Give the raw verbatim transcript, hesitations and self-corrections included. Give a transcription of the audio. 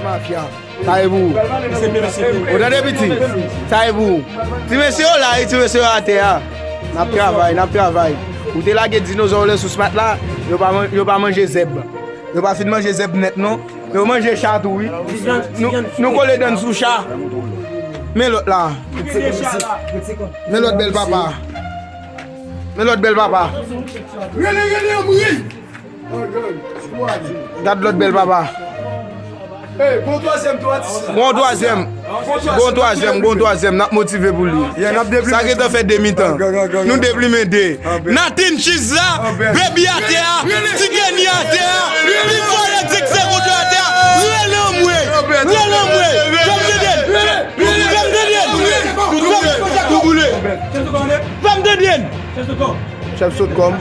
Mafya, sa e pou ou. Ou tande piti? Sa e pou ou. Ti mesye yo la, wi, ti mesye yo atè a. N ap travay, n ap travay. Ou te lage dinozò yo sou smat la, yo pa man-, yo pa manje zèb. Yo pa fin manje zèb nèt, non. Yo manje cha tou, wi. Nou, nou kole dan n sou cha. Men lòt la. Men lòt bèl papa. Men lòt bèl papa. Rele, rele, anmwey! Gad lòt bèl papa. Gon twazyèm, gon twazyèm, gon twazyèm, gon twazyèm, n ap motive pou li. Sa gentan fè de mitan. Nou deplimen de. Natin Chiz la, Baby atè a, Ti Kenny atè a, pi fò elektrik se kote atè a. Rele anmwey, rele anmwey. Fè m tande l, fè m tande l. Fè m tande l. Chèf sot kòm.